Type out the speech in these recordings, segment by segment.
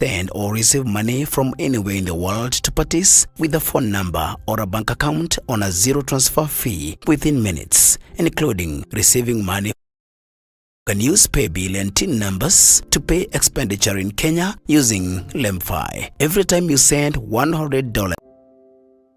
Send or receive money from anywhere in the world to parties with a phone number or a bank account on a zero transfer fee within minutes, including receiving money. You can use paybill and TIN numbers to pay expenditure in Kenya using LemFi. Every time you send $100,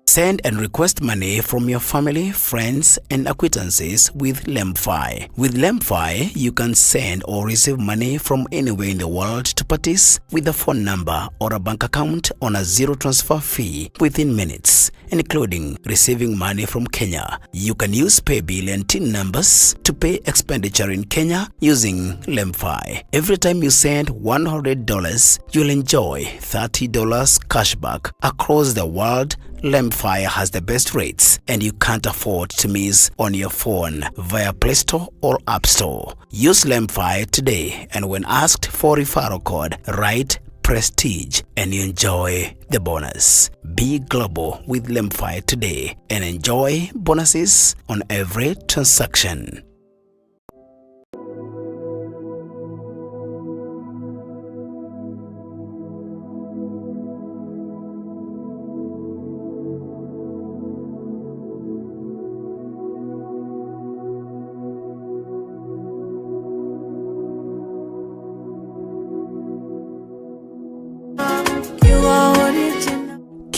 send and request money from your family, friends, and acquaintances with LemFi. With LemFi, you can send or receive money from anywhere in the world to parties with a phone number or a bank account on a zero transfer fee within minutes, including receiving money from Kenya. You can use paybill and TIN numbers to pay expenditure in Kenya using LemFi. Every time you send $100, you'll enjoy $30 cashback across the world. LemFi has the best rates and you can't afford to miss on your phone via Play Store or App Store. Use LemFi today and when asked for referral code, write Prestige and you enjoy the bonus. Be global with LemFi today and enjoy bonuses on every transaction.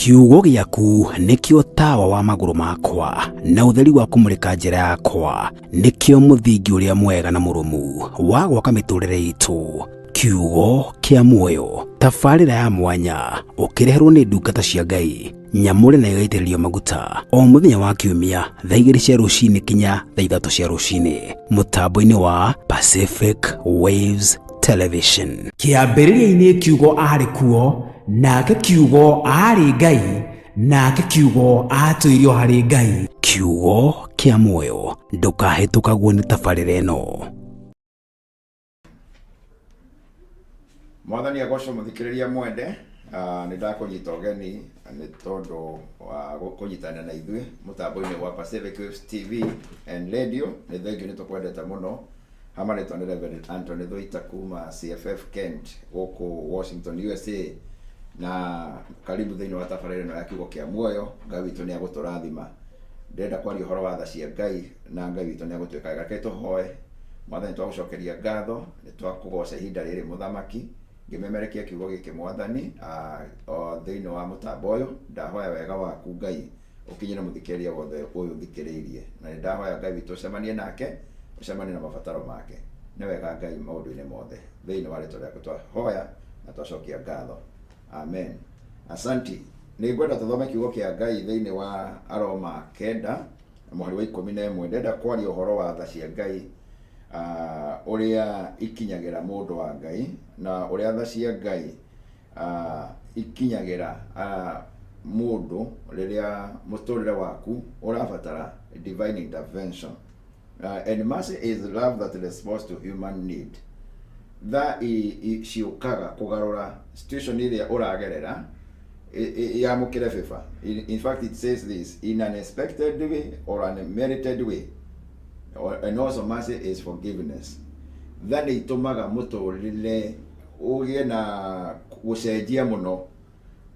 Kiugo gĩaku nĩkĩo tawa wa magũrũ makwa na ũtheri wa kũmũrĩka njĩra yakwa, nĩkĩo mũthingi ũrĩa mwega na mũrũmu wa gwaka mĩtũrĩre itũ. Kiugo kĩa muoyo, tabarĩra ya mwanya ũkĩreherwo nĩ ndungata cia Ngai nyamũre na ĩgaitĩrĩrio maguta o mũthenya wa kiumia thaa 2 cia rũcinĩ kinya thaa 3 cia rũcinĩ mũtambo-inĩ wa Pacific Waves Television. Kĩambĩrĩria-inĩ kiugo aarĩ kuo, nake kiugo aarĩ Ngai, nake kiugo aatũirio harĩ Ngai. Kiugo kĩa muoyo, ndũkahĩtũkagwo nĩ tabarĩra ĩno. Mwathani agocwo. Mũthikĩrĩria mwende, nĩ ndakũnyita ũgeni nĩ tondũ wa kũnyitanĩra na ithuĩ mũtambo-inĩ wa Pacific Waves TV and Radio. Nĩ thengiũ, nĩ tũkwendete mũno. Hamarĩtwa nĩ Reverend Anthony Thuita kuma CFF Kent gũkũ Washington, USA, na karibu thĩinĩ wa tabarĩra ĩno ya kiugo kĩa muoyo. Ngai witũ nĩ agũtũrathima. Ndĩrenda kwaria ũhoro wa tha cia Ngai na Ngai witũ nĩ agũtuĩka wega. Reke tũhoe. Mwathani, twagũcokeria ngatho, nĩ twakũgoca ihinda rĩrĩ. Mũthamaki, ngĩmemerekia kiugo gĩkĩ, Mwathani, o thĩinĩ wa mũtambo ũyũ, ndahoya wega waku, Ngai, ũkinyĩre mũthikĩrĩria wothe ũyũ ũthikĩrĩirie, na nĩ ndahoya, Ngai witũ, ũcemanie nake, ũcemanie na mabataro make. Nĩ wega, Ngai, maũndũ-inĩ mothe. Thĩinĩ wa rĩtwa rĩaku twahoya na twacokia ngatho, amen. Asanti. Nĩ ngwenda tũthome kiugo kĩa Ngai thĩinĩ wa Aroma 9 mũhari wa 11. Ndĩrenda kwaria ũhoro wa tha cia Ngai, ũrĩa ikinyagĩra mũndũ wa Ngai na ũrĩa tha cia Ngai ikinyagĩra mũndũ rĩrĩa mũtũrĩre waku ũrabatara divine intervention. And mercy is love that responds to human need. Tha ciũkaga kũgarũra situation ĩrĩa ũragerera yamũkĩre favor. In fact, it says this in an unexpected way or unmerited way. And also mercy is forgiveness. Tha nĩ itũmaga mũtũrĩre ũgĩe na gũcenjia mũno,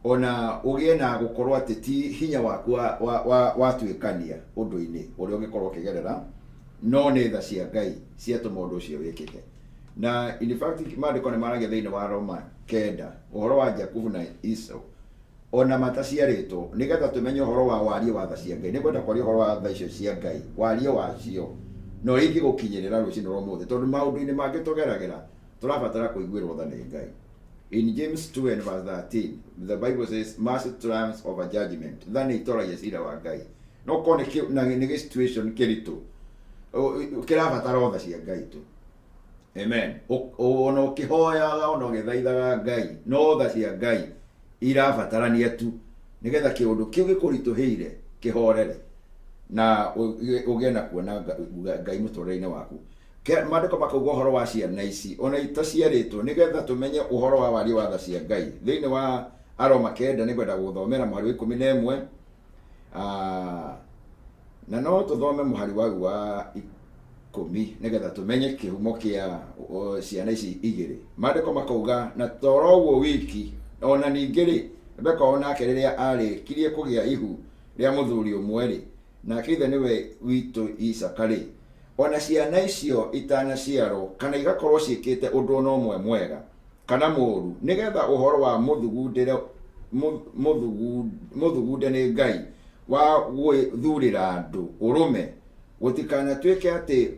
ona ũgĩe na gũkorwo atĩ ti hinya waku watuĩkania ũndũ-inĩ ũrĩa ũngĩkorwo ũkĩgerera, no nĩ tha cia Ngai ciatũma ũndũ ũcio wĩkĩke. Na in fact, maandĩko nĩ maragia thĩinĩ wa Roma 9 ũhoro wa Jakubu na Esau ona mataciarĩtwo, nĩgetha tũmenye ũhoro wa wariĩ wa tha cia Ngai. Nĩ ngwenda kwaria ũhoro wa tha icio cia Ngai, wariĩ wacio na ũrĩa ingĩgũkinyĩrĩra rũcinĩ rwa ũmũthĩ, tondũ maũndũ-inĩ mangĩ tũgeragĩra tũrabatara kũiguĩrwo tha nĩ Ngai. In James 2 and verse 13, the Bible says mercy triumphs over judgment. Tha nĩ itoragia cira wa Ngai. No korwo na nĩ gĩ situation kĩritũ kĩrabatara o tha cia Ngai tu. Amen. Ona ũkĩhoyaga, ona ũgĩthaithaga Ngai, no tha cia Ngai irabatarania tu nĩgetha kĩũndũ kĩu gĩkũritũhĩire kĩhorere na ũgĩe na kuona Ngai mũtũrĩre-inĩ waku. Maandĩko makauga ũhoro wa ciana ici ona itaciarĩtwo, nĩgetha tũmenye ũhoro wa wariĩ wa tha cia Ngai. Thĩinĩ wa Aroma 9, nĩngwenda gũthomera mũhari wa 11. Na no tũthome mũhari wau wa ikũmi nĩgetha tũmenye kĩhumo kĩa ciana ici igĩrĩ. Maandĩko makauga na toro ũguo wiki ona ningĩ rĩ Rebeka o nake rĩrĩa arĩkirie kũgĩa ihu rĩa mũthuri ũmwe rĩ, nake ithe nĩwe witũ Isaaka rĩ, ona ciana icio itanaciarwo kana igakorwo ciĩkĩte ũndũ ona ũmwe mwega kana mũũru, nĩgetha ũhoro wa mũthugundĩre mũthugunde nĩ Ngai wa gwĩthurĩra andũ ũrũme, gũtikanatuĩke atĩ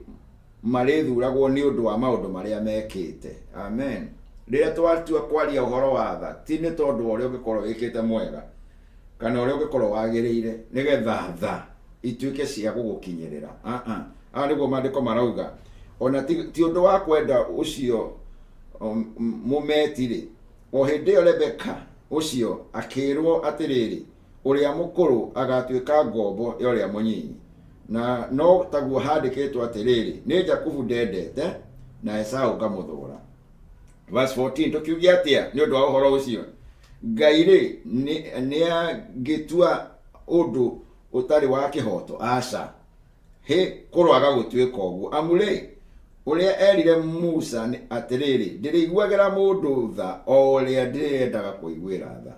marĩthuragwo nĩ ũndũ wa maũndũ marĩa mekĩte. Amen. Rĩrĩa twatua kwaria ũhoro wa tha, ti nĩ tondũ wa ũrĩa ũngĩkorwo wĩkĩte mwega kana ũrĩa ũngĩkorwo wagĩrĩire nĩgetha tha ituĩke cia gũgũkinyĩrĩra. Ah-ah. Haha nĩguo maandĩko marauga ona ti ũndũ wa kwenda ũcio mũmeti-rĩ, o hĩndĩ ĩyo Rebeka ũcio akĩĩrwo atĩrĩrĩ, ũrĩa mũkũrũ agatuĩka ngombo ya ũrĩa mũnyinyi. Na no taguo handĩkĩtwo atĩrĩrĩ, nĩ Jakubu ndendete na Esau ngamũthũũra. Verse 14, tũkiuge atĩa nĩ ũndũ wa ũhoro ũcio? Ngai rĩ, nĩangĩtua ũndũ ũtarĩ wa kĩhooto? Aca. Hĩ, kũroaga gũtuĩka ũguo! Amu rĩ, ũrĩa erire Musa nĩ atĩrĩrĩ, ndĩrĩiguagĩra mũndũ tha o ũrĩa ndĩrĩendaga kũiguĩra tha,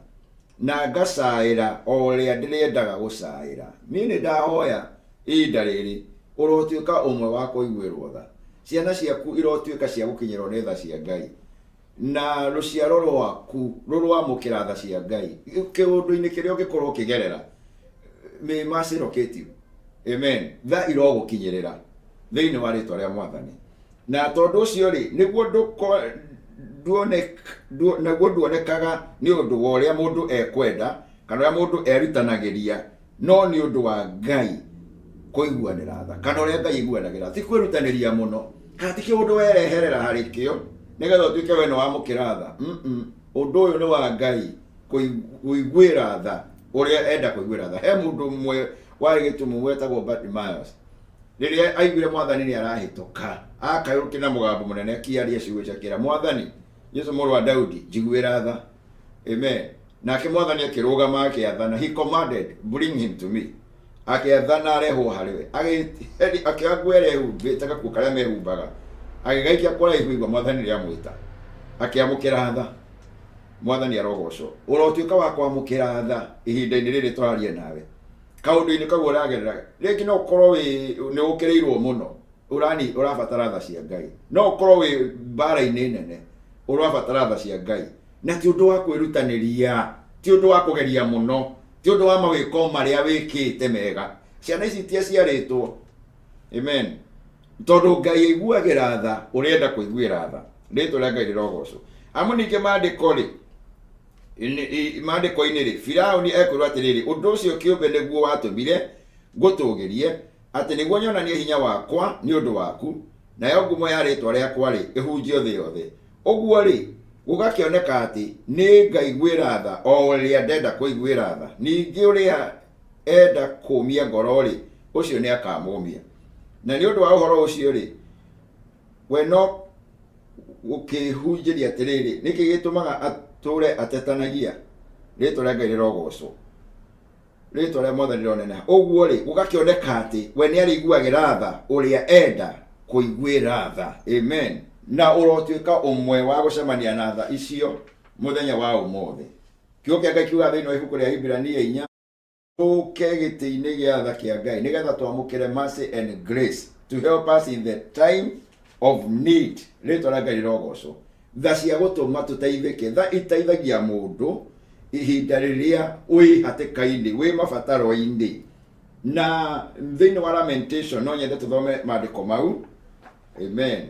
na ngacaĩra o ũrĩa ndĩrĩendaga gũcaĩra. Niĩ nĩ ndahoya ihinda rĩrĩ ũrotuĩka ũmwe wa kũiguĩrwo tha. Ciana ciaku irotuĩka cia gũkinyĩrwo nĩ tha cia Ngai, na rũciaro rwaku rũroamũkĩra tha cia Ngai kĩũndũ-inĩ kĩrĩa ũngĩkorwo ũkĩgerera. May mercy locate you. Amen. Tha irogũkinyĩrĩra thĩinĩ wa rĩtwa rĩa Mwathani. Na tondũ ũcio rĩ, nĩguo naguo nduonekaga nĩ ũndũ wa ũrĩa mũndũ ekwenda kana ũrĩa mũndũ erutanagĩria, no nĩ ũndũ wa Ngai kũiguanĩra tha kana ũrĩa Ngai aiguanagĩra, ti kwĩrutanĩria mũno kana ti kĩũndũ wereherera harĩ kĩo nĩgetha ũtuĩke we nĩ wamũkĩra tha. Ũndũ ũyũ nĩ wa Ngai kũiguĩra tha ũrĩa enda kũiguĩra tha. He mũndũ ũmwe warĩ gĩtumumu wetagwo Bartimaeus. Rĩrĩa aiguire Mwathani nĩ arahĩtũka, akayũrũkia na mũgambo mũnene akĩaria ciugo icio akĩra, Mwathani, Jesu mũrũ wa Daudi, njiguĩra tha. Amen. Nake Mwathani akĩrũgama akĩathana, he commanded, bring him to me. Akĩathana arehwo harĩ we. Akĩoya nguo ĩrĩa ehumbĩte, gakuo karĩa mehumbaga, agĩgaikia kũraihu igua Mwathani nĩ amwĩta. Akĩamũkĩra tha. Mwathani arogocwo. Ũrotuĩka wa kwamũkĩra tha ihinda-inĩ rĩrĩ tũraria nawe. Kaũndũ-inĩ kau ũragerera, rĩngĩ no ũkorwo wĩ nĩ ũkĩrĩirwo mũno, ũrani ũrabatara tha cia Ngai. No ũkorwo wĩ mbara-inĩ nene, ũrabatara tha cia Ngai. Na ti ũndũ wa kwĩrutanĩria, ti ũndũ wa kũgeria mũno, ti ũndũ wa mawĩko marĩa wĩkĩte mega. Ciana ici itiaciarĩtwo. Amen. Tondũ Ngai aiguagĩra tha ũrĩa enda kũiguĩra tha. Rĩtwa rĩa Ngai rĩrogocwo. Amu ningĩ maandĩko rĩ, maandĩko-inĩ rĩ, Firaũni ekwĩrwo atĩrĩrĩ, ũndũ ũcio kĩũmbe nĩguo watũmire ngũtũgĩrie, atĩ nĩguo nyonanie hinya wakwa nĩ ũndũ waku, nayo ngumo ya rĩĩtwa rĩakwa-rĩ, ĩhunjio thĩ yothe. Ũguo-rĩ, gũgakĩoneka atĩ nĩ ngaiguĩra tha o ũrĩa ndenda kũiguĩra tha, ningĩ ũrĩa enda kũũmia ngoro-rĩ, ũcio nĩakamũũmia. Na nĩ ũndũ wa ũhoro ũcio-rĩ, we no gũkĩhunjĩria atĩrĩrĩ, nĩkĩ gĩtũmaga atũre atetanagia? Rĩtwa rĩa Ngai rĩrogocwo, rĩtwa rĩa Mwathani rĩroneneha. Ũguo-rĩ, gũgakĩoneka atĩ we nĩarĩiguagĩra tha ũrĩa enda kũiguĩra tha. Amen. Na ũrotuĩka ũmwe wa gũcemania na tha icio mũthenya wa ũmũthĩ. Kiugo kĩa Ngai kiugaga thĩinĩ wa ibuku rĩa Ibrania inya, tũke gĩtĩ-inĩ gĩa tha kĩa Ngai nĩgetha twamũkĩre mercy and grace to help us in the time of need. Rĩtwa rĩa Ngai rĩrogocwo. Tha cia gũtũma tũteithĩke, tha iteithagia mũndũ ihinda rĩrĩa wĩ hatĩka-inĩ, wĩ mabataro-inĩ. Na thĩinĩ wa Lamentation no nyende tũthome maandĩko mau. Amen.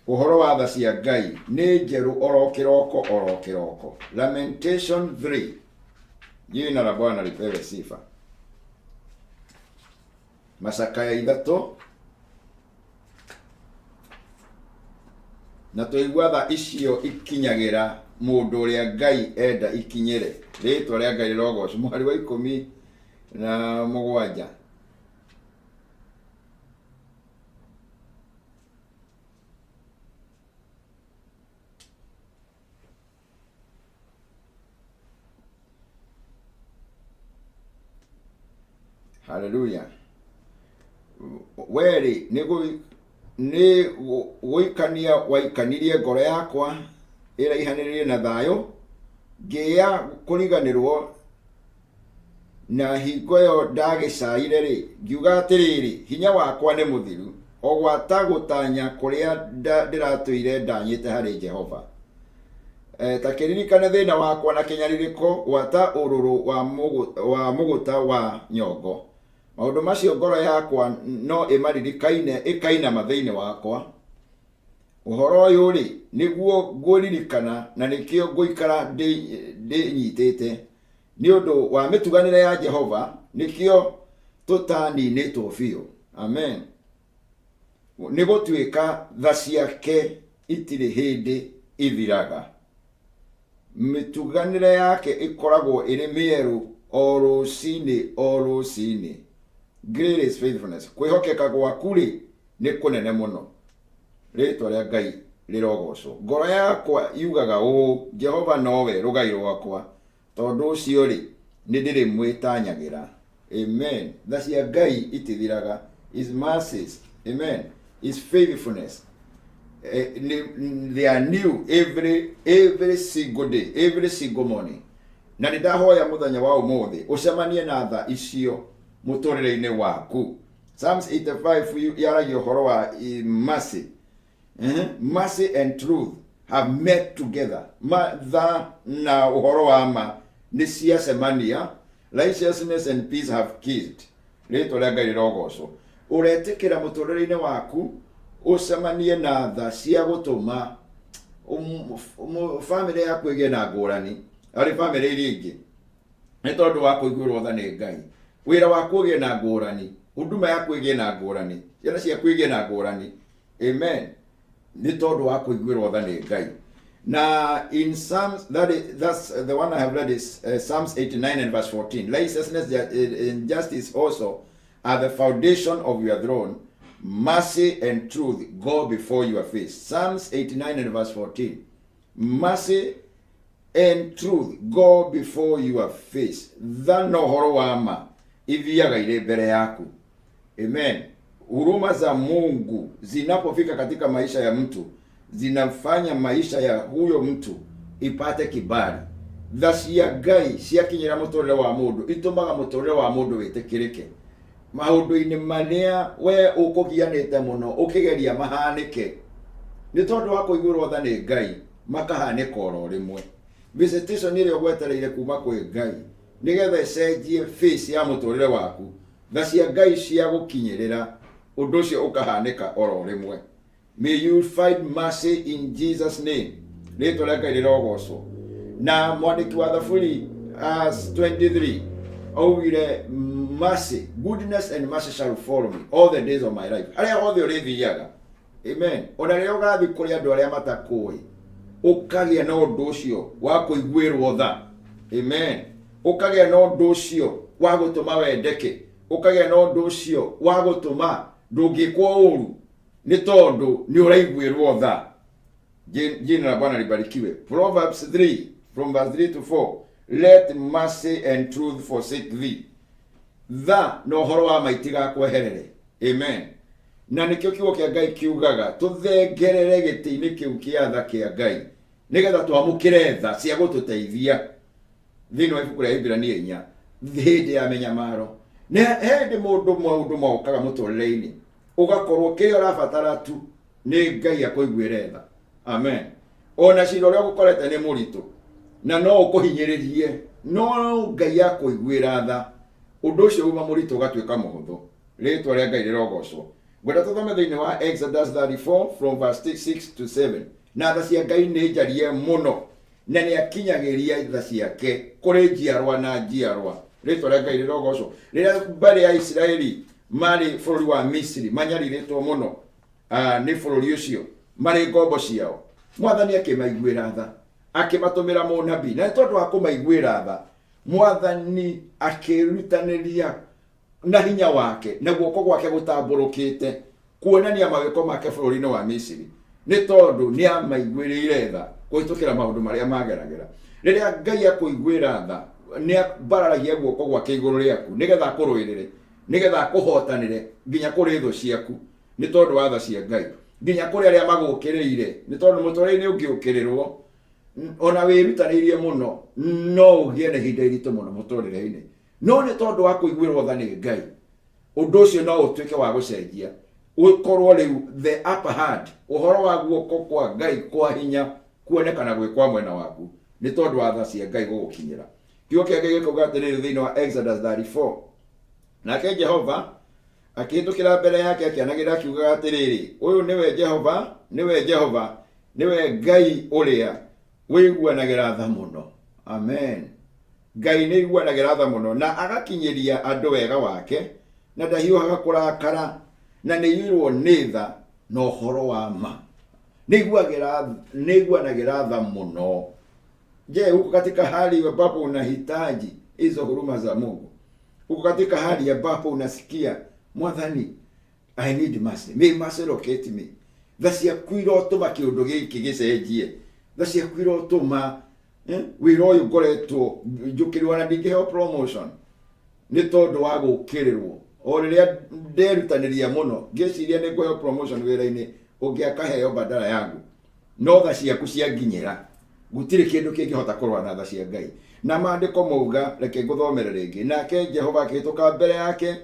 Ũhoro wa tha cia Ngai nĩ njerũ oro kĩroko oro kĩroko. Lamentation 3. Jina la Bwana lipewe sifa. Macakaya ithatũ na twaigua tha icio ikinyagĩra mũndũ ũrĩa Ngai enda ikinyĩre. Rĩtwa rĩa Ngai rĩrogocwo. Mũhari wa 17. Haleluya. Werĩ nĩ gũikania waikanirie ngoro yakwa ĩraihanĩrĩrie na thayũ, ngĩya kũriganĩrwo na hingo ĩyo ndagĩcaire-rĩ, ngiuga atĩrĩrĩ, hinya wakwa nĩ mũthiru, o gwata gũtanya kũrĩa ndĩratũire ndanyĩte harĩ Jehova. Ta kĩririkane thĩna wakwa na kĩnyarirĩko, gwata ũrũrũ wa mũgũta wa nyongo. Maũndũ macio ngoro yakwa no ĩmaririkaine, ĩkainama thĩinĩ wakwa. Ũhoro ũyũ-rĩ, nĩguo ngũririkana, na nĩkĩo ngũikara ndĩnyitĩte. Nĩ ũndũ wa mĩtuganĩre ya Jehova, nĩkĩo tũtaninĩtwo biũ. Amen. Nĩ gũtuĩka tha ciake itirĩ hĩndĩ ithiraga. Mĩtuganĩre yake ĩkoragwo ĩrĩ mĩerũ o rũcinĩ o rũcinĩ. Great is faithfulness. Kwĩhokeka gwaku-rĩ, nĩ kũnene mũno. Rĩĩtwa rĩa Ngai rĩrogocwo. Ngoro yakwa yugaga ũũ, Jehova nowe rũgai rwakwa, tondũ ũcio-rĩ, nĩndĩrĩmwĩtanyagĩra. Amen. Tha cia Ngai itithiraga. His mercies, amen, his faithfulness, they are new every single day, every single morning. Na nĩ ndahoya mũthenya wa ũmũthĩ ũcemanie na tha icio mũtũrĩre-inĩ waku. Psalms 85 yaragia ũhoro wa mercy. Mercy and truth have met together. Tha na ũhoro wa ma nĩ ciacemania. Righteousness and peace have kissed. Rĩtwa rĩa Ngai rĩrogocwo. Ũretĩkĩra mũtũrĩre-inĩ waku ũcemanie na tha cia gũtũma bamĩrĩ yaku ĩgĩe na ngũrani harĩ bamĩrĩ iria ingĩ, nĩ tondũ wa kũiguĩrwo tha nĩ Ngai. Wĩra waku ũgĩe na ngũrani, huduma yaku ĩgĩe na ngũrani, ciana ciaku igĩe na ngũrani. Amen. Nĩ tondũ wa kũiguĩrwo tha nĩ Ngai. Na in Psalms, that's the one I have read is Psalms 89 and verse 14. Righteousness and justice also are the foundation of your throne. Mercy and truth go before your face. Psalms 89 and verse 14. Mercy and truth go before your face. Tha na ũhoro wa ma ithiaga irĩ mbere yaku. Amen. Huruma za Mungu zinapofika katika maisha ya mtu zinafanya maisha ya huyo mtu ipate kibali. Tha cia Ngai ciakinyĩra mũtũrĩre wa mũndũ itũmaga mũtũrĩre wa mũndũ wĩtĩkĩrĩke maũndũ-inĩ marĩa we ũkũgianĩte mũno ũkĩgeria mahanĩke, nĩ tondũ wa kũiguĩrwo tha nĩ Ngai makahanĩka oro rĩmwe. Visitation ĩrĩa ũgwetereire kuma kwĩ Ngai nĩgetha ĩcenjie face ya mũtũrĩre waku, tha cia Ngai cia gũkinyĩrĩra ũndũ ũcio ũkahanĩka oro rĩmwe. May you find mercy in Jesus name. Rĩtwa rĩa Ngai rĩrogocwo. Na mwandĩki wa Thaburi 23 augire, mercy, goodness and mercy shall follow me all the days of my life. Harĩa hothe ũrĩthiaga. Amen. Ona rĩrĩa ũgathiĩ kũrĩ andũ arĩa matakũĩ, ũkagĩa na ũndũ ũcio wa kũiguĩrwo tha. Amen. Ũkagĩa na ũndũ ũcio wa gũtũma wendeke. Ũkagĩa na ũndũ ũcio wa gũtũma ndũngĩkwo ũru, nĩ tondũ nĩ ũraiguĩrwo tha. Jina la Bwana libarikiwe. Proverbs 3 from verse 3 to 4. Let mercy and truth forsake thee. Tha na ũhoro wa ma itigakweherere. Amen. Na nĩkĩo kiugo kĩa Ngai kiugaga tũthengerere gĩtĩ-inĩ kĩu kĩa tha kĩa Ngai, nĩgetha twamũkĩre tha cia gũtũteithia thĩinĩ wa ibuku rĩa Ibrania 4 hĩndĩ ya mĩnyamaro. Nĩ hĩndĩ mũndũ maũndũ mokaga mũtũrĩre-inĩ, ũgakorwo kĩrĩa ũrabatara tu nĩ Ngai akũiguĩre tha. Amen. Ona cira ũrĩa ũgũkorete nĩ mũritũ na no ũkũhinyĩrĩrie, no Ngai akũiguĩra tha, ũndũ ũcio uma mũritũ ũgatuĩka mũhũthũ. Rĩtwa rĩa Ngai rĩrogocwo. Ngwenda tũthome thĩinĩ wa Exodus 34 from verse 6 to 7. Na tha cia Ngai nĩ njarie mũno, na nĩ akinyagĩria tha ciake kũrĩ njiarwa na njiarwa. Rĩtwa rĩa Ngai rĩrogocwo. Rĩrĩa mbarĩ ya Isiraeli marĩ bũrũri wa Misiri manyarirĩtwo mũno nĩ bũrũri ũcio marĩ ngombo ciao, Mwathani akĩmaiguĩra tha, akĩmatũmĩra mũnabii, na nĩ tondũ wa kũmaiguĩra tha, Mwathani akĩrutanĩria na hinya wake na guoko gwake gũtambũrũkĩte kuonania mawĩko make bũrũri-inĩ wa Misiri, nĩ tondũ nĩ amaiguĩrĩire tha kũhĩtũkĩra maũndũ marĩa mageragĩra. Rĩrĩa Ngai akũiguĩra tha, nĩ ambararagia guoko gwake igũrũ rĩaku nĩgetha akũrũĩrĩre. Nĩgetha akũhotanĩre nginya kũrĩ thũ ciaku nĩ tondũ wa tha cia Ngai, nginya kũrĩ arĩa magũũkĩrĩire, nĩ tondũ mũtũũrĩre-inĩ ũngĩũkĩrĩrwo ona wĩrutanĩirie mũno no ũgĩe na ihinda iritũ mũno mũtũũrĩre-inĩ. No nĩ tondũ wa kũiguĩrwo tha nĩ Ngai, ũndũ ũcio no ũtuĩke wa gũcenjia, ũkorwo rĩu the upper hand, ũhoro wa guoko kwa Ngai kwa hinya kuonekana gwĩ kwa mwena waku nĩ tondũ wa tha cia Ngai gũgũkinyĩra. Kiugo kĩa Ngai gĩkauga atĩrĩrĩ thĩinĩ wa Exodus 34, nake Jehova akĩhĩtũkĩra mbere yake akĩanagĩrĩra akiugaga atĩrĩrĩ, ũyũ nĩwe Jehova, nĩwe Jehova, nĩwe Ngai ũrĩa wĩiguanagĩra tha mũno. Amen. Ngai nĩ aiguanagĩra tha mũno na agakinyĩria andũ wega wake, na ndahiũhaga kũrakara, na nĩ aiyũirwo nĩ tha na ũhoro wa ma. Nĩ aiguanagĩra tha mũno. Je, uko katika hali ambapo unahitaji hizo huruma za Mungu? Uko katika hali ambapo unasikia Mwathani, I need mercy. May mercy locate me. Tha ciaku irotũma kĩũndũ gĩkĩ gĩcenjie. Tha ciaku irotũma wĩra ũyũ ngoretwo njũkĩrĩrwo na ndingĩheo promotion nĩ tondũ wa gũkĩrĩrwo. O rĩrĩa nderutanĩria mũno ngĩciria nĩ ngũheo promotion wĩra-inĩ ũngĩ akaheo badala yangu, no tha ciaku cianginyĩra. Gũtirĩ kĩndũ kĩngĩhota kũrũa na tha cia Ngai. Na maandĩko mauga, reke ngũthomere rĩngĩ, nake Jehova akĩhĩtũka mbere yake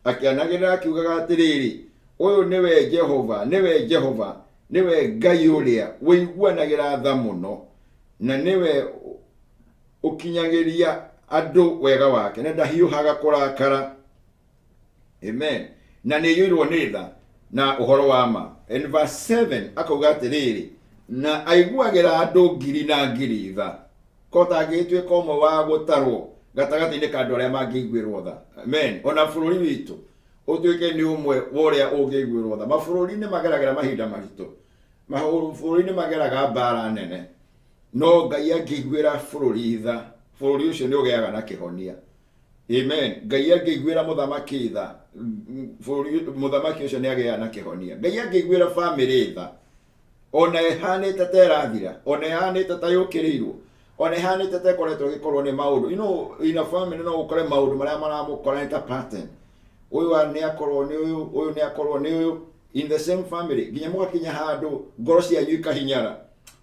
akĩanagĩrĩra akiugaga atĩrĩrĩ, ũyũ nĩwe Jehova, nĩwe Jehova, nĩwe Ngai ũrĩa ũiguanagĩra tha mũno, na nĩwe ũkinyagĩria andũ wega wake, na ndahiũhaga kũrakara. Amen. Na nĩ iyũirwo nĩ tha na ũhoro wa ma. And verse 7 akauga atĩrĩrĩ, na aiguagĩra andũ ngiri na ngiri tha. Ko tangĩgĩtuĩka ũmwe wa gũtarwo gatagatĩ-inĩ ka andũ arĩa mangĩiguĩrwo tha. Amen. Ona bũrũri witũ ũtuĩke nĩ ũmwe wa ũrĩa ũngĩiguĩrwo tha. Mabũrũri nĩ mageragĩra mahinda maritũ. Mabũrũri nĩ mageraga mbara nene. No Ngai angĩiguĩra bũrũri tha, bũrũri ũcio nĩ ũgĩaga na kĩhonia. Amen. Ngai angĩiguĩra mũthamaki tha, bũrũri mũthamaki ũcio nĩ agĩaga na kĩhonia. Ngai angĩiguĩra bamĩrĩ tha, ona ĩhanĩte ta ĩrathira, ona ĩhanĩte ta yũkĩrĩirwo, ona ĩhanĩte ta ĩkoretwo ĩgĩkorwo nĩ maũndũ. You know, in a family no ũkore maũndũ marĩa maramũkora nĩ ta pattern. Ũyũ nĩ akorwo nĩ ũyũ, ũyũ nĩ akorwo nĩ ũyũ. In the same family, nginya mũgakinya handũ ngoro cianyu ikahinyara.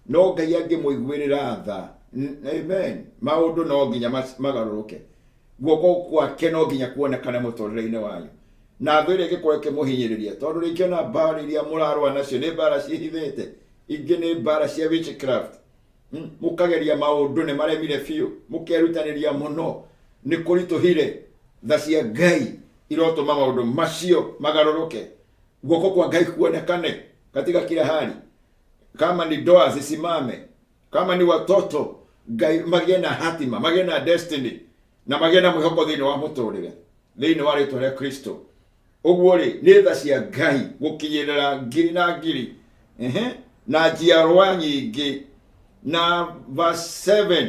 No Ngai angĩmũiguĩrĩra tha, amen, maũndũ no nginya magarũrũke. Guoko gwake no nginya kuonekane mũtũrĩre-inĩ wanyu. Na thũ ĩrĩa ĩngĩkorwo ĩkĩmũhinyĩrĩria, tondũ rĩngĩ ona mbara iria mũrarũa nacio nĩ mbara ciĩhithĩte, ingĩ nĩ mbara cia witchcraft. Mũkageria maũndũ nĩ maremire biũ, mũkerutanĩria mũno, nĩ kũritũhire. Tha cia Ngai irotũma maũndũ macio magarũrũke, guoko kwa Ngai kuonekane katika kila hali. Kama ni ndoa zisimame, kama ni watoto Ngai magĩe na hatima, magĩe na destiny na magĩe na mwĩhoko thĩinĩ wa mũtũrĩre, thĩinĩ wa rĩtwa rĩa Kristo. Ũguo rĩ, nĩ tha cia Ngai gũkinyĩrĩra ngiri na ngiri, na njiarwa nyingĩ. Na verse 7,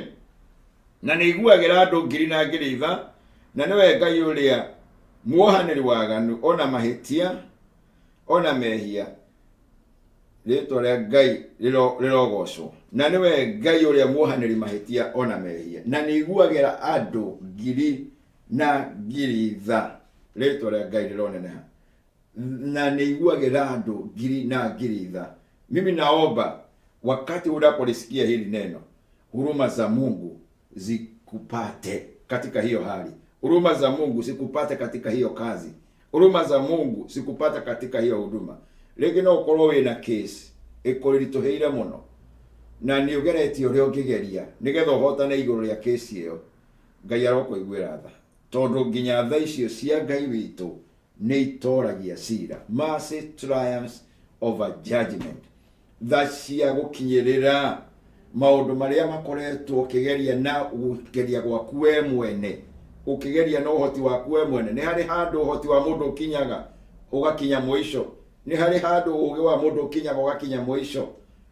na nĩ iguagĩra andũ ngiri na ngiri tha, na nĩwe Ngai ũrĩa muohanĩri waganu, ona mahĩtia, ona mehia. Rĩtwa rĩa Ngai rĩrogocwo. Na nĩwe Ngai ũrĩa muohanĩri mahĩtia ona mehia, na nĩ iguagĩra andũ ngiri na ngiri tha. Rĩtwa rĩa Ngai rĩroneneha. Na nĩ iguagĩra andũ ngiri na ngiri tha. Mimi naomba wakati unapolisikia hili neno, huruma za Mungu zikupate katika hiyo hali. Huruma za Mungu zikupate katika hiyo kazi. Huruma za Mungu zikupate katika hiyo huduma. Rĩngĩ no ũkorwo wĩna case ĩkũritũhĩire mũno na nĩ ũgeretie ũrĩa ũngĩgeria nĩgetha ũhotane igũrũ rĩa case ĩyo. Ngai arokũiguĩra tha, tondũ nginya tha icio cia Ngai witũ nĩ itoragia cira. Mercy triumphs over judgment. Tha cia gũkinyĩrĩra maũndũ marĩa makoretwo ũkĩgeria na gũgeria gwaku we mwene, ũkĩgeria na ũhoti waku we mwene. Nĩ harĩ handũ ũhoti wa mũndũ ũkinyaga ũgakinya mũico, nĩ harĩ handũ ũgĩ wa mũndũ ũkinyaga ũgakinya mũico.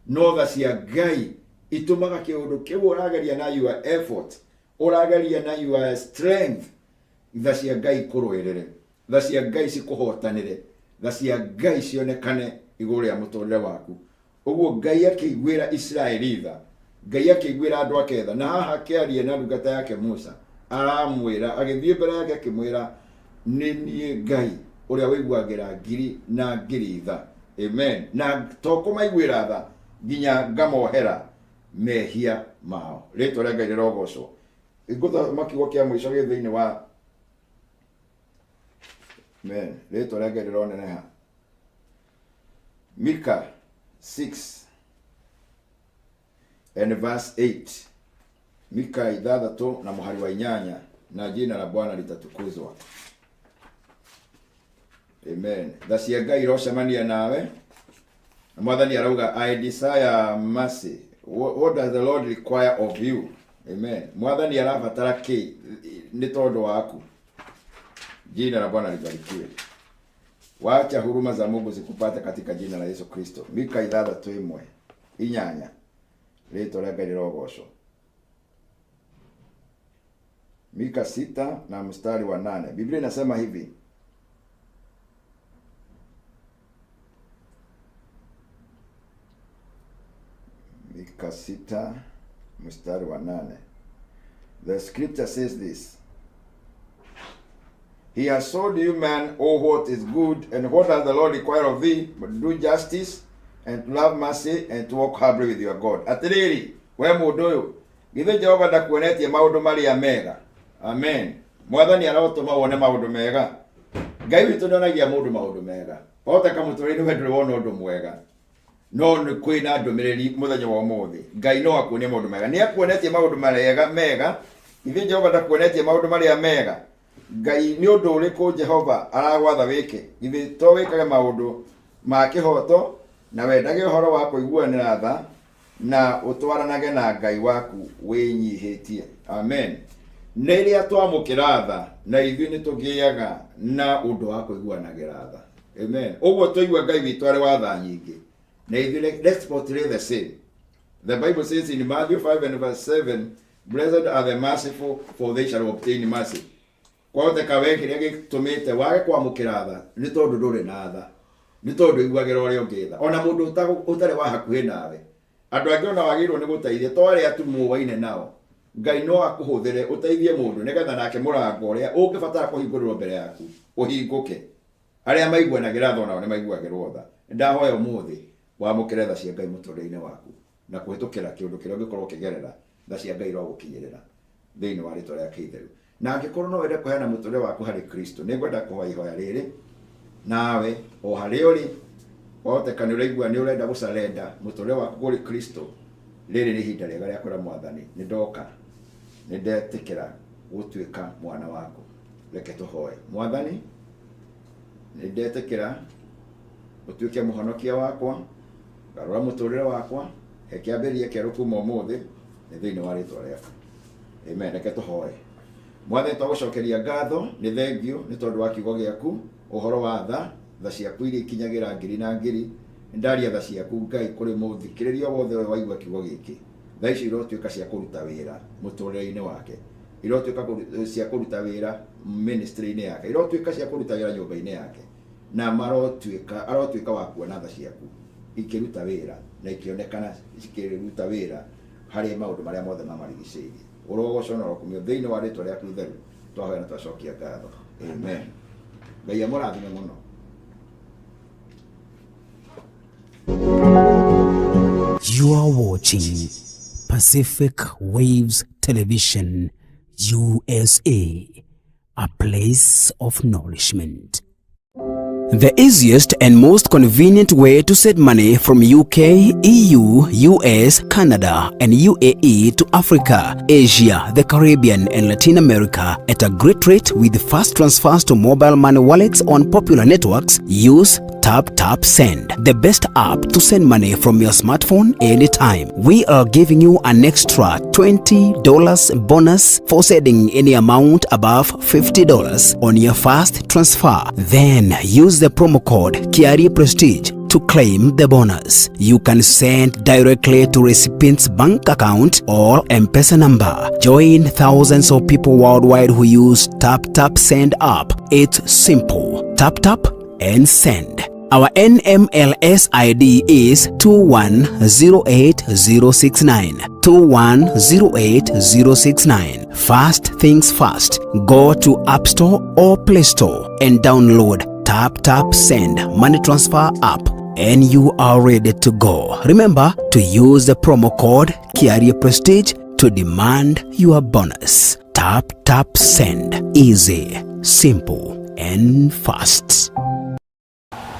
No tha cia Ngai itũmaga kĩũndũ kĩu ũrageria na your effort, ũrageria na your strength, tha cia Ngai ikũrũĩrĩre, tha cia Ngai cikũhotanĩre, tha cia Ngai cionekane igũrũ rĩa mũtũrĩre waku. Ũguo Ngai akĩiguĩra Isiraeli tha, Ngai akĩiguĩra andũ ake tha. Na haha akĩaria na ndungata yake Musa, aramwĩra, agĩthiĩ mbere yake akĩmwĩra, Nĩ niĩ Ngai ũrĩa ũiguagĩra ngiri na ngiri tha. Amen. Na to kũmaiguĩra tha, nginya ngamohera mehia mao. Rĩtwa rĩa Ngai rĩrogocwo. Ngũthoma kiugo kĩa mũico gĩ thĩinĩ wa Amen. Rĩtwa rĩa Ngai rĩroneneha. Mika 6 and verse 8. Mika 6 na mũhari wa 8, na jina la Bwana litatukuzwa. Amen. Tha cia Ngai irocemania nawe. Na Mwathani arauga I desire mercy. What does the Lord require of you? Amen. Mwathani arabatara kĩ nĩ tondũ waku? Jina la Bwana libarikiwe. Wacha huruma za Mungu zikupate katika jina la Yesu Kristo. Mika 6 8, rĩtwa rĩa Ngai rĩrogocwo. Mika 6 na mstari wa 8. Biblia inasema hivi. Mika 6 mstari wa 8. The scripture says this. He has showed you man all what is good, and what does the Lord require of thee? But do justice, and to love mercy, and to walk humbly with your God. Atiriri, we mũndũ ũyũ, githĩ Jehova ndakuonetie maũndũ marĩa mega? Amen. Mwathani arotũma wone maũndũ mega. Ngai witũ nĩonagia mũndũ maũndũ mega. Wahoteka mũtũrĩre-inĩ we ndũrĩ wona ũndũ mwega. No nĩ kwĩna ndũmĩrĩri mũthenya wa ũmũthĩ. Ngai no akuonie maũndũ mega. Nĩ akuonetie maũndũ marega mega. Githĩ Jehova ndakuonetie maũndũ marĩa mega? Ngai nĩ ũndũ ũrĩkũ Jehova aragwatha wĩke? Githĩ to wĩkage maũndũ ma kĩhooto na wendage ũhoro wa kũiguanĩra tha na ũtwaranage na Ngai waku wĩnyihĩtie? Amen. Rĩrĩa twamũkĩra tha, na ithuĩ nĩ tũgĩaga na ũndũ wa kũiguanagĩra tha. Amen. Ũguo twaigua Ngai witũ arĩ wa tha nyingĩ, na ithuĩ let's portray the same. The Bible says in Matthew 5 and verse 7, Blessed are the merciful, for they shall obtain mercy. Kwahoteka we kĩrĩa gĩtũmĩte wage kwamũkĩra tha nĩ tondũ ndũrĩ na tha, nĩ tondũ ũiguagĩra ũrĩa ũngĩ tha, ona mũndũ ũtarĩ wa hakuhĩ nawe. Andũ angĩ ona wagĩrĩirwo nĩ gũteithia to arĩa tu mũwaine nao. Ngai no akũhũthĩre ũteithie mũndũ nĩgetha nake mũrango ũrĩa ũngĩbatara kũhingũrĩrwo mbere yaku ũhingũke. Arĩa maiguanagĩra tha onao nĩ maiguagĩrwo tha. Nĩndahoya ũmũthĩ wamũkĩre tha cia Ngai mũtũrĩre-inĩ waku, na kũhĩtũkĩra kĩũndũ kĩrĩa ũngĩkorwo ũkĩgerera, tha cia Ngai irogũkinyĩrĩra thĩinĩ wa rĩtwa rĩake itheru. Na angĩkorwo no wende kũheana mũtũrĩre waku harĩ Kristo, nĩ ngwenda kũhoya ihoya rĩrĩ nawe o harĩa ũrĩ. Wahoteka nĩ ũraigua nĩ ũrenda gũcarenda mũtũrĩre waku kũrĩ Kristo, rĩrĩ nĩ ihinda rĩega rĩa kwĩra Mwathani, nĩ ndoka, nĩ ndetĩkĩra gũtuĩka mwana waku. Reke tũhoe. Mwathani, nĩ ndetĩkĩra ũtuĩke mũhonokia wakwa, garũra mũtũrĩre wakwa, he kĩambĩrĩria kĩerũ kuma ũmũthĩ, nĩ thĩinĩ wa rĩtwa rĩaku. Amen. Reke tũhoe. Mwathani, twagũcokeria ngatho, nĩ thengio nĩ tondũ wa kiugo gĩaku, ũhoro wa tha, tha ciaku iria ikinyagĩra ngiri na ngiri. Nĩndaria tha ciaku Ngai kũrĩ mũthikĩrĩria wothe ũrĩa waigua kiugo gĩkĩ. Tha icio irotuĩka cia kũruta wĩra mũtũrĩre-inĩ wake, irotuĩka cia kũruta wĩra ministry-inĩ yake, irotuĩka cia kũruta wĩra nyũmba-inĩ yake, na marotuĩka, arotuĩka wa kuona tha ciaku ikĩruta wĩra na ikĩonekana cikĩruta wĩra harĩ maũndũ marĩa mothe mamarigicĩirie. Ũrogocwo na ũrokumio thĩinĩ wa rĩtwa rĩaku itheru, twahoya na twacokia ngatho. Amen. Ngai amũrathime mũno. You are watching Pacific Waves Television, USA, a place of nourishment. The easiest and most convenient way to send money from UK, EU, US, Canada, and UAE to Africa, Asia, the Caribbean, and Latin America at a great rate with fast transfers to mobile money wallets on popular networks, use Tap Tap Send, the best app to send money from your smartphone anytime. We are giving you an extra $20 bonus for sending any amount above $50 on your first transfer. Then use the promo code Kiarie Prestige to claim the bonus. You can send directly to recipient's bank account or M-Pesa number. Join thousands of people worldwide who use Tap Tap Send app. It's simple. Tap tap and send. Our NMLS ID is 2108069. 2108069. First things first, go to App Store or Play Store and download Tap Tap Send Money Transfer app and you are ready to go. Remember to use the promo code Kiarie Prestige to demand your bonus. Tap Tap Send. Easy, simple and fast.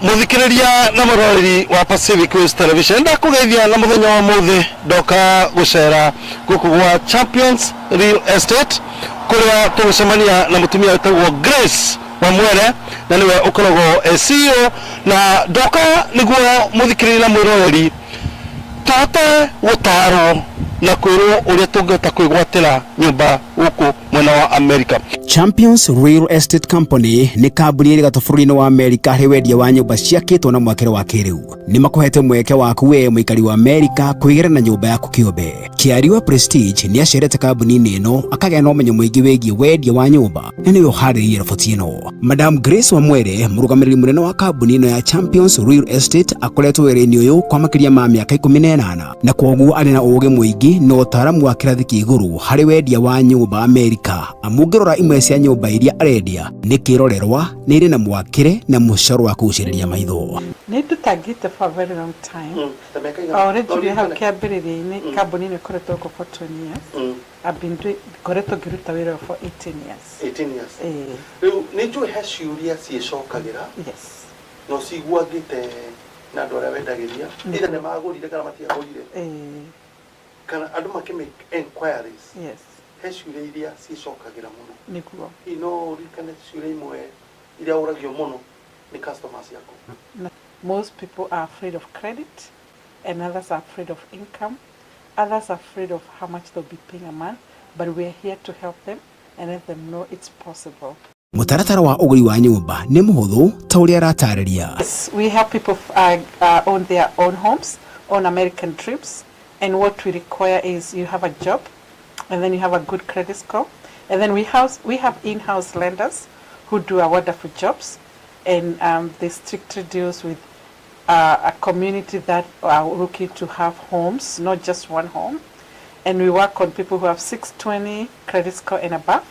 Muthikiriria na muroreri wa Pacific Coast Television, ndakugeithia na muthenya wa muthi ndoka gucera guku gwa Champions Real Estate kuria tugucemania na mutumia witagwo Grace Wamwere, na niwe ukoragwo e CEO, na ndoka niguo muthikiriria na mwiroreri tũhote gũtarwo na kwĩrwo ũrĩa tũngĩhota kwĩgwatĩra nyũmba gũkũ mwena wa America. Champions Real Estate Company nĩ kambuni ĩrĩ gatũ bũrũri-inĩ wa Amerika harĩ wendia wa nyũmba ciakĩtwo na mwakĩre wa kĩrĩu. Nĩ makũhete mweke waku we mũikari wa Amerika kwĩgĩra na nyũmba yaku kĩũmbe. Kĩari wa Prestige nĩ acerete kambuni-inĩ ĩno akagĩa na ũmenyo mũingĩ wĩgiĩ wendia wa nyũmba na nĩwe ũharĩrĩirie riboti ĩno. Madam Grace Wamwere, mũrũgamĩrĩri mũnene wa kambuni ĩno ya Champions Real Estate, akoretwo wĩra-inĩ ũyũ kwa makĩria ma mĩaka 18 na kwoguo arĩ na ũũgĩ mũingĩ na ũtaaramu wa kĩrathi kĩa igũrũ harĩ wendia wa nyũmba Amerika. Amu ũngĩrora imwe cia nyũmba iria arendia nĩ kĩrorerwa, nĩ irĩ na mwakĩre na mũcoro wa kũgucĩrĩria maitho. Nĩ ndutangĩte for a very long time. Already hau kĩambĩrĩria-inĩ kambuni ĩno ĩkoretwo gũkũ for 20 years. I've been doing, ngoretwo ngĩruta wĩra for 18 years. 18 years. Eh, Rĩu nĩ njũĩ he ciũria ciĩcokagĩra yes. no ciguangĩte na andũ arĩa wendagĩria, either nĩ magũrire kana matiagũrire, Eh, kana andũ makĩ make enquiries. Yes. He ciũria iria ciĩcokagĩra mũno. Nĩguo. Hihi no ũririkane ciũria imwe iria ũragio mũno nĩ customers ciaku? Most people are afraid of credit, and others are afraid of income. Others are afraid of how much they'll be paying a month, but we are here to help them and let them know it's possible. Mũtaratara wa ũgũri wa nyũmba nĩ mũhũthũ ta ũrĩa aratarĩria. Yes, we help people own their own homes, own American dreams, and what we require is you have a job, and then you have a good credit score, and then we have in-house lenders who do a wonderful jobs, and they strictly deals with a community that are looking to have homes, not just one home, and we work on people who have 620 credit score and above.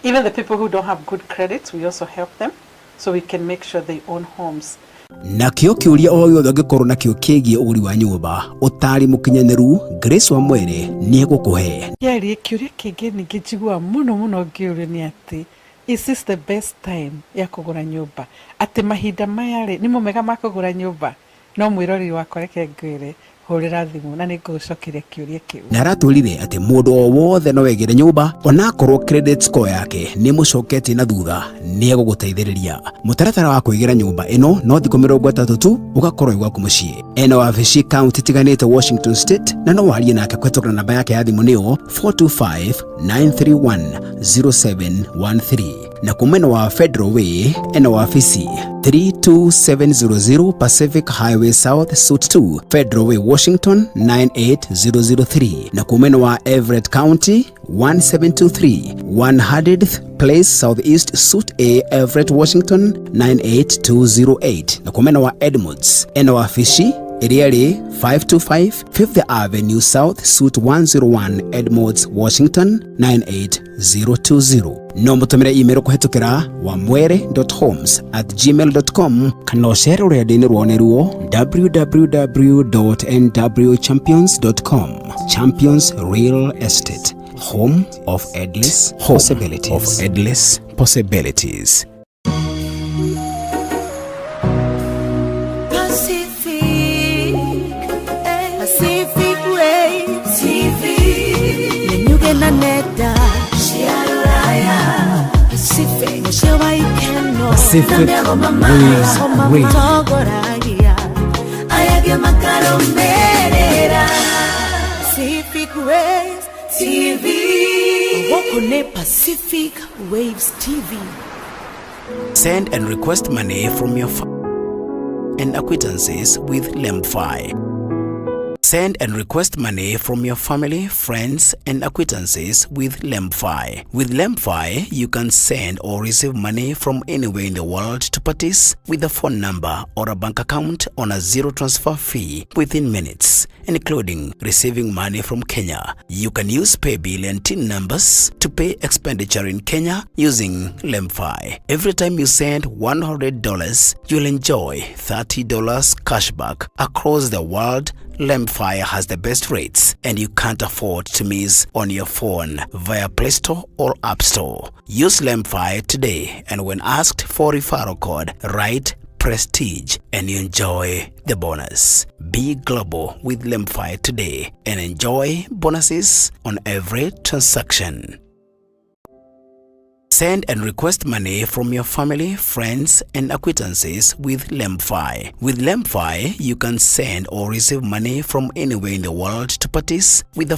Even the people who don't have good credits, we also help them so we can make sure they own homes. Nakĩo kĩũria o gĩothe ũngĩkorwo nakĩo kĩgiĩ ũgũri wa nyũmba, ũtaari mũkinyanĩru Grace Wamwere nĩ egũkũhe. Kĩarie kĩũria kĩngĩ ningĩ njiguaga mũno mũno ngĩũrio nĩ atĩ, is this the best time ya kũgũra nyũmba, atĩ mahinda maya rĩ nĩmo mega ma kũgũra nyũmba? No mwĩroreri wakwa, reke ngwĩre, hũrĩra thimũ na nĩ ngũgũcokeria kĩũria kĩu. Na aratwĩrire atĩ mũndũ o wothe no egĩre nyũmba onakorwo credit score yake nĩ mũcoketie na thutha, nĩ egũgũteithĩrĩria. Mũtaratara wa kwĩgĩra nyũmba ĩno no thikũ 30 tu ũgakorwo wĩ gwaku mũciĩ. Ena wabici kaunti itiganĩte Washington State, na no warie nake kũhetũkĩra namba yake ya thimũ nĩyo 425 931 0713, na kumena wa Federal Way ena wabici 32700 Pacific Highway South, Suite 2, Federal Way, Washington 98003, na kumena wa Everett County 1723 100th Place Southeast, Suite A, Everett, Washington 98208, na kumena wa Edmonds ena wabici ĩrĩa ĩrĩ 525 Fifth Avenue South, Suite 101, Edmonds, Washington 98020. No mũtũmĩre email kũhetũkĩra wamwere.homes@gmail.com kana ũcere rũrenda-inĩ rwao nĩruo www.nwchampions.com. Champions Real Estate, home of endless possibilities. Of endless possibilities. Pacific, Pacific Waves TV. Nenyuge na nenda cia rũraya, Pacific mũciĩ wa ikeno. Pacific Waves Radio. Matongoragia aya makarũmĩrĩra Pacific Waves TV. Gũkũ nĩ Pacific Waves TV. Send and request money from your and acquaintances with Lemfi. Send and request money from your family, friends, and acquaintances with LemFi. With LemFi, you can send or receive money from anywhere in the world to parties with a phone number or a bank account on a zero transfer fee within minutes, including receiving money from Kenya. You can use paybill and TIN numbers to pay expenditure in Kenya using LemFi. Every time you send $100, you'll enjoy $30 cashback across the world. LemFi has the best rates and you can't afford to miss on your phone via Play Store or App Store. Use LemFi today, and when asked for referral code, write Prestige and you enjoy the bonus. Be global with LemFi today and enjoy bonuses on every transaction. Send and request money from your family, friends, and acquaintances with LemFi. With LemFi, you can send or receive money from anywhere in the world to parties with a